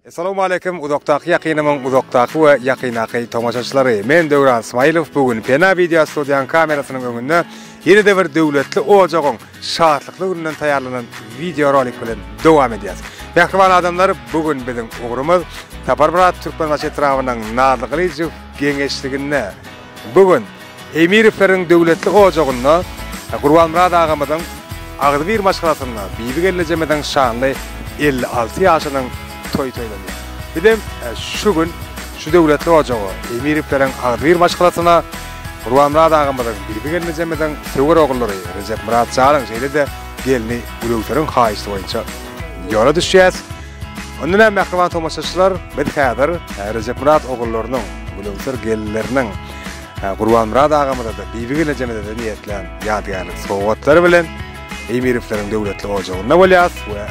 Essalawmaleýkim uzakdaky ýakynymyň uzakdaky we ýakyndaky tomaşaçylary. Men Döwran Smailow bu gün Pena wideo studiýanyň kamerasynyň öňünde ýene-de bir döwletli ojagyň şatlykly gününden taýýarlanan wideo rolik bilen dowam edýäs. Mähriban adamlar bu gün biziň ugrumyz Saparmyrat Türkmenbaşy etrabynyň Nazly Gylyjow geňeşliginde. Bu gün Emirowlaryň döwletli ojagynda Gurbanmyrat agamyzyň agzybir maşgalasynda Bibi gelnejemiziň şanly 56 ýaşynyň toýy toýlanýar. Bizem şu gün şu döwletli ojaga, Emirowlaryň agzybir maşgalasyna Gurbanmyrat agamyzyň, Bibi gelnejemiziň söwer ogullary Rejepmyrat janyň şeýle-de gelni Gülöwseriň haýyşty boýunça ýola düşýäs. Onda näme mähriban tomaşaçylar, biz häzir Rejepmyrat ogullarynyň, Gülöwser gelinleriniň Gurbanmyrat agamyza-da, Bibi gelnejemize-de niýetlän ýadygärlik sowgatlary bilen Emirowlaryň döwletli ojagynda bolýas we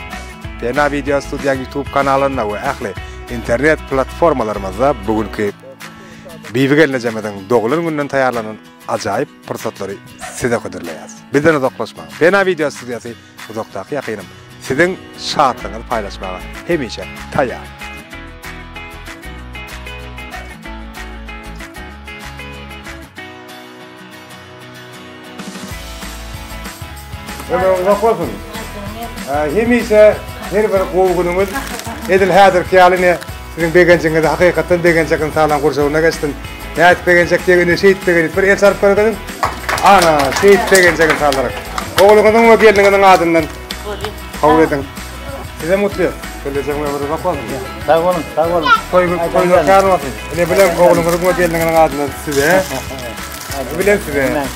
Pena Video Studiýanyň YouTube kanalynda we ähli internet platformalarymyzda bu günki Bibi gelnejemiziň doglan gününden taýýarlanan ajaýyp pursatlary size hödürleýäs. Bizden uzaklaşmaň. Pena Video Studiýasy Uzakdaky ýakynym siziň şatlygyňyzy paýlaşmaga hemişe taýýar. Ömrüňiz uzak bolsun. Hemişe her bir gowy günüňiz edil häzirki ýaly ine siziň begenjiňizi hakykatdan begenjek ynsanlaryň gurşawyna geçsin. Nädip begenjek diýip ine şeýdip begenip bir el çalyp görkezin. Ana şeýdip begenjek ynsanlar. Ogluňyzyň we gelniňiziň adyndan kabul ediň. Sizem gutlaýas. Geljegiň ömri uzak bolsun. Sag boluň, sag boluň. Toý toýlar kär bolsun. Ine bilen ogluňyzyň we gelniňiziň adyndan size. Bilen size.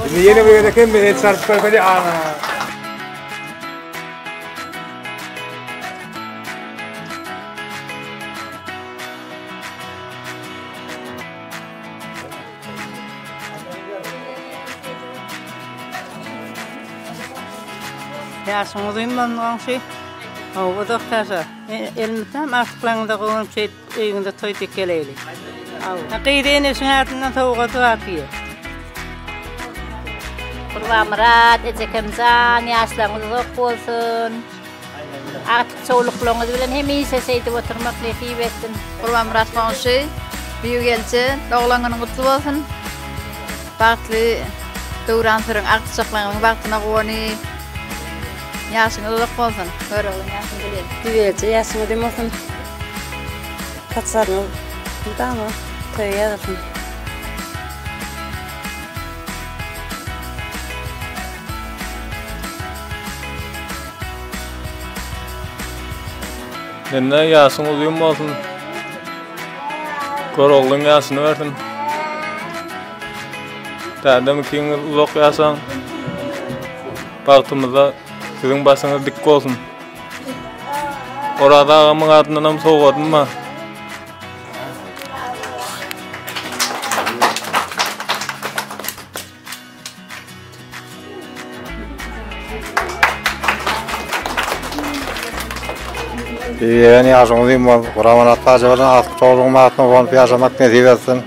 Indi ýene bir gezek hem el çalyp görkezeli. Ana. Ýaşyň uzyn bolsun goňşy. Hawa uzak ýaşa. Elmydam agtyklaryňyza guwanyp şeýdip öýüňize toý dik geleýli. Gyzy eneşiň adyndan sowgady bar diýe. Gurbanmyrat ejekemjan ýaşlaryňyz uzak bolsun. Agtyk çowluklaryňyz bilen hemişe şeýdip oturmak nesip etsin. Gurbanmyrat goňşy, Bibi gelje, doglan günüň gutly bolsun. Bagtly döwran sürüň, agtyjaklaryňyzyň bagtyna guwanyp, ýaşyňyz uzak bolsun. Göroglyň ýaşyny bilýän. Bibi gelje, ýaşyň uzyn bolsun. Saçlaryňyz mydama toýa ýazylsyn. Mende ýaşyň uzyn bolsun. Göroglyň ýaşyny bersin. Dädem ikiňiz uzak ýaşaň. Bagtymyza siziň başyňyz dik bolsun. Oraz agamyň adyndanam sowgadym bar. Diýen ýaşyň uzyn bolsun. Guraman Atbaja bilen Asyk Towlugyň atyna gonup ýaşamak nesip etsin.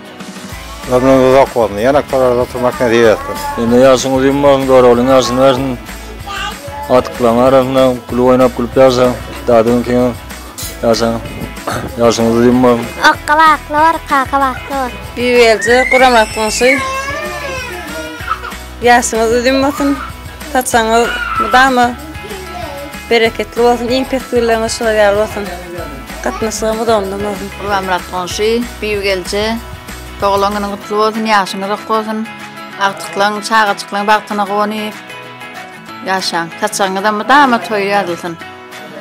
Ömrüňiz uzak bolsun. Ýene köp oturmak nesip etsin. Ene ýaşyň uzyn bolsun, Göroglyň ýaşyny bersin. Atyklaryň arasynda gülüp oýnap gülüp ýaşa. Dadyň ikiňiz ýaşaň. Ýaşyňyz uzyn bolsun. Akga bakly bor, kaka bakly bor. Bibigelje guramat goňşy. Ýaşyňyz uzyn bolsun, saçagyňyz mydama bereketli bolsun, iň pes günleriňiz şular ýaly bolsun. Gatnaşygam uzagyndan bolsun. Gurbanmyrat goňşy, Bibigelje, doglan günüň gutly bolsun, ýaşyň uzak bolsun. Agtyklaň, çagajyklaň bagtyna guwanyp ýaşaň. Saçagyňyzam mydama toý ýazylsyn.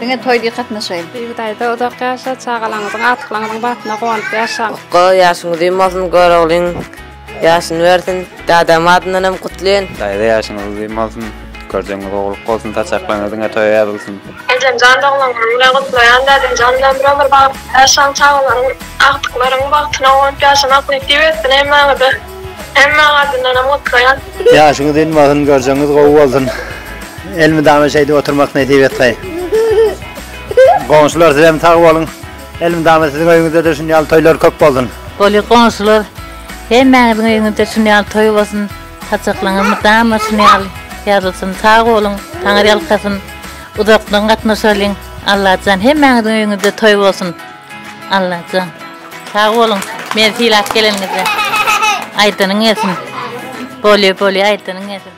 Diňe toý diý gatnaşaýyn. Bibi daýza uzak ýaşa, çagalaňyzyň, agtyklaňyzyň bagtyna guwanyp ýaşaň. Gutga ýaşyň uzyn bolsun Göroglyň ýaşyny bersin. Dadam adyndan hem gutlaýyn. Daýza ýaşyňyz uzyn bolsun. Körjeňiz ogullyk bolsun saçaklaryňyz diňe toýa ýazylsyn. Ejemjan doglan günüň bilen gutlaýan dädemjan bilen bir ömür bagtly ýaşaň çagalaryň agtyklaryň bagtyna guwanyp ýaşamak nesip etsin hemmäňize hemmäň adyndanam gutlaýan. Ýaşyň uzyn bolsun görjeňiz gowy bolsun. Elmydama şeýdip oturmak nesip etgaý. Goňşular sizem sag boluň. Elmydama siziň öýüňizde-de şun ýaly toýlar köp bolsun. Bolýa goňşular hemmäňiziň öýüňizde şun ýaly toý bolsun saçaklaňyz mydama şun ýaly ýazylsyn sag boluň Taňry ýalkasyn uzakdan gatnaşalyň Allajan hemmäňiziň öýüňizde toý bolsun. Allajan. Sag boluň. Meni sylap geleniňize. Aýdanyň gelsin. Bolýa bolýa aýdanyň gelsin.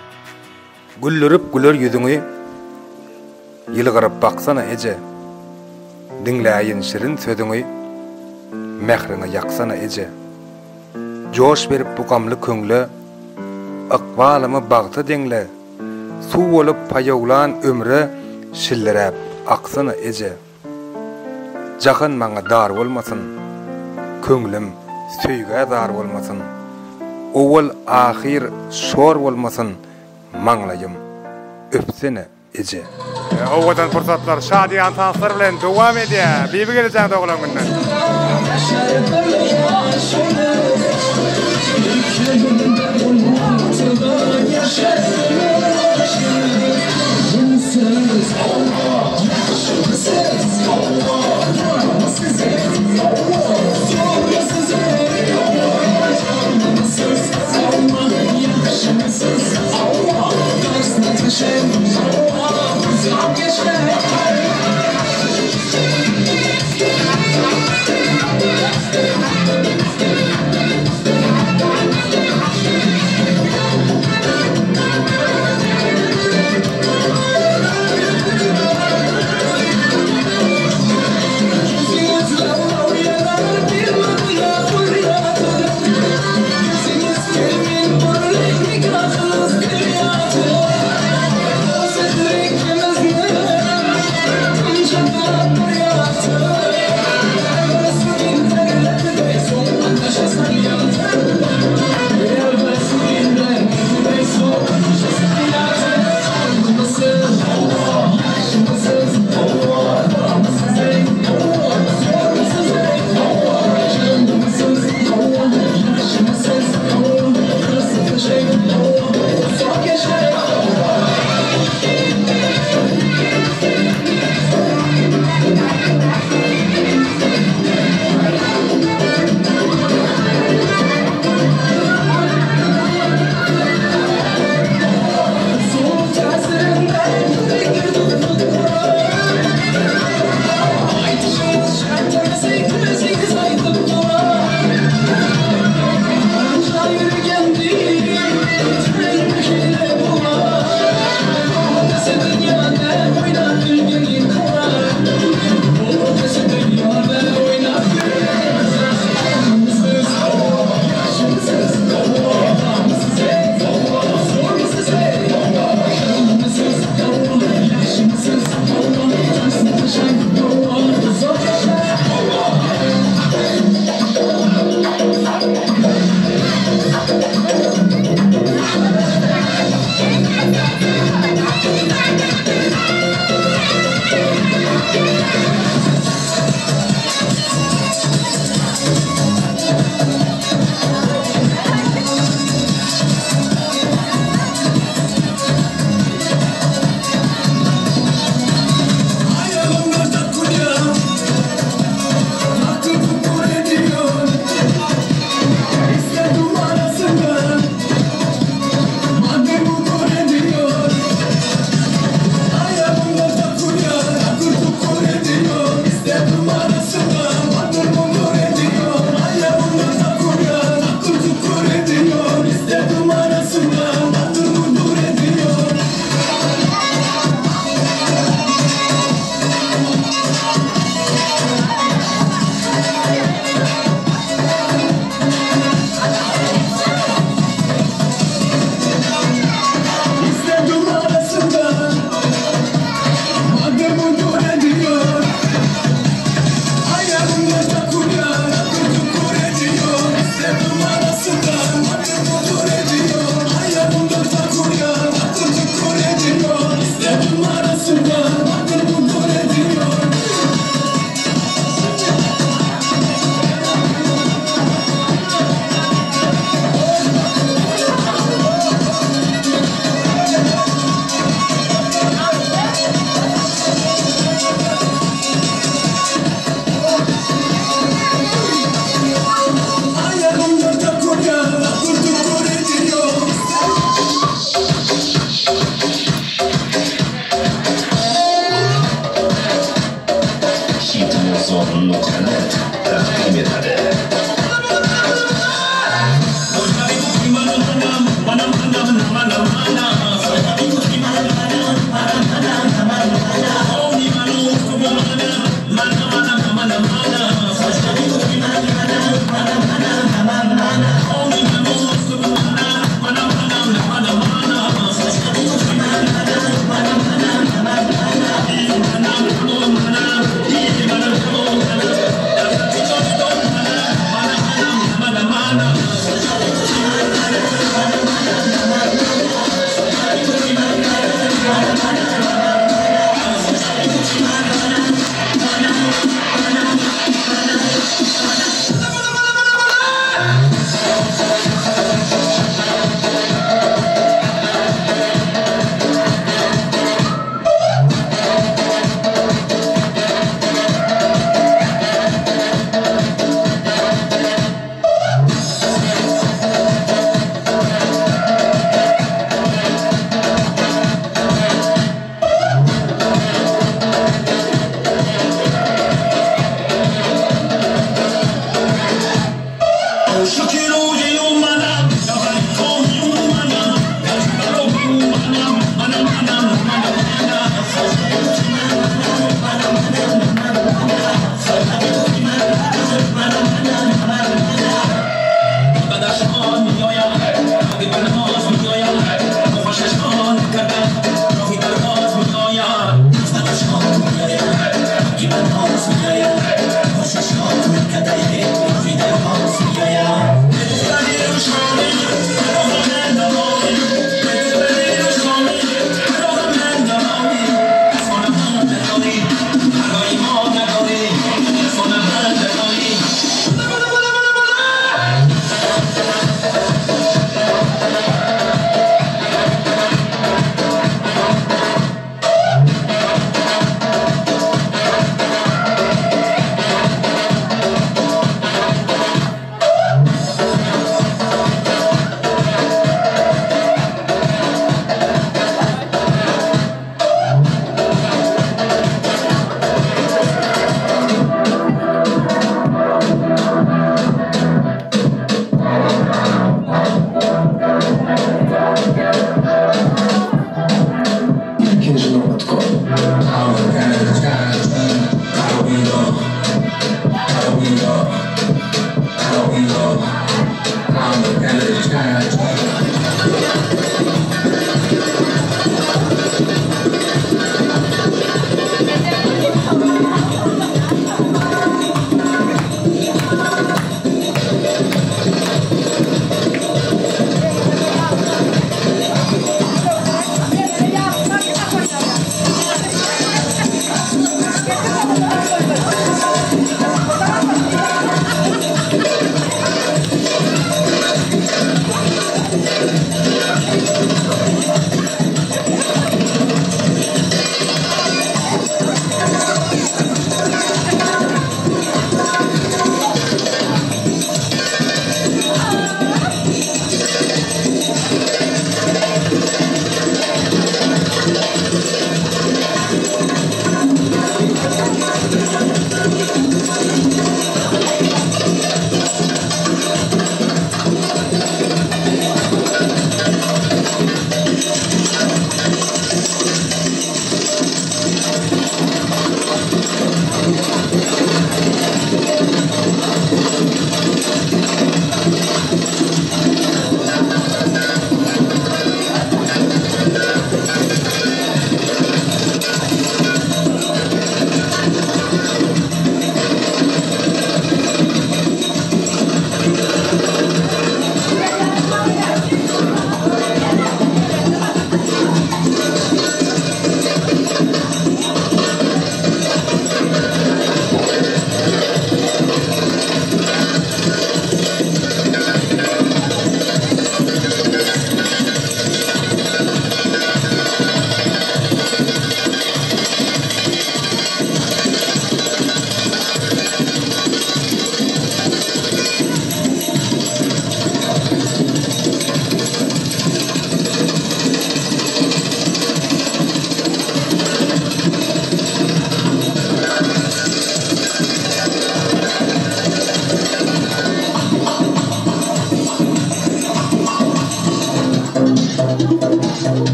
Güldürip güler ýüzüňi, Ýylgyryp baksana eje. Diňläýin şirin sözüňi, Mähriňe ýaksana eje. Joş berip bu gamly köňle, Ykbalymy bagta deňle, Suw bolup paýawlan ömre Şilliräp aksana eje. Jahan maňa dar bolmasyn, Köňlüm söýgä zar bolmasyn, Owal-ahyr şor bolmasyn, Maňlaýym öpsene eje. Owadan pursatlar şadyýan tanslar bilen dowam edýär. Bibi gelejäň doglan gününe.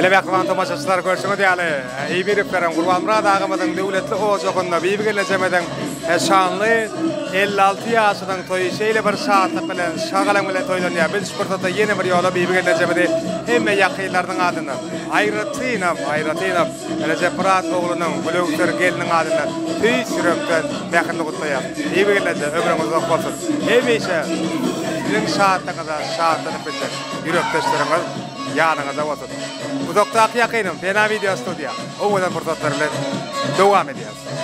Ine mähriban tomaşaçylar görşüňiz ýaly, Eýmirowlaryň Gurbanmyrat agamyzyň döwletli ojagynda Bibi gelnejemiziň şanly 56 ýaşynyň toýy şeýle bir şatlyk bilen, şagalaň bilen toýlanýar. Biz şu pursatda ýene bir ýola Bibi gelnejemizi hemme ýakynlarynyň adyndan, aýratynam, aýratynam Rejepmyrat oglunyň, Gülöwser gelniň adyndan tüýs ýürekden mähirli gutlaýarys. Bibi gelneje, ömrüňiz uzak bolsun! Hemişe siziň şatlygyňyza şatlanyp biljek ýürekdeşleriňiz ýanyňyzda bolsun! Uzakdaky ýakynym, Pena Wideo Studiýa, owadan pursatlar bilen dowam edýäris.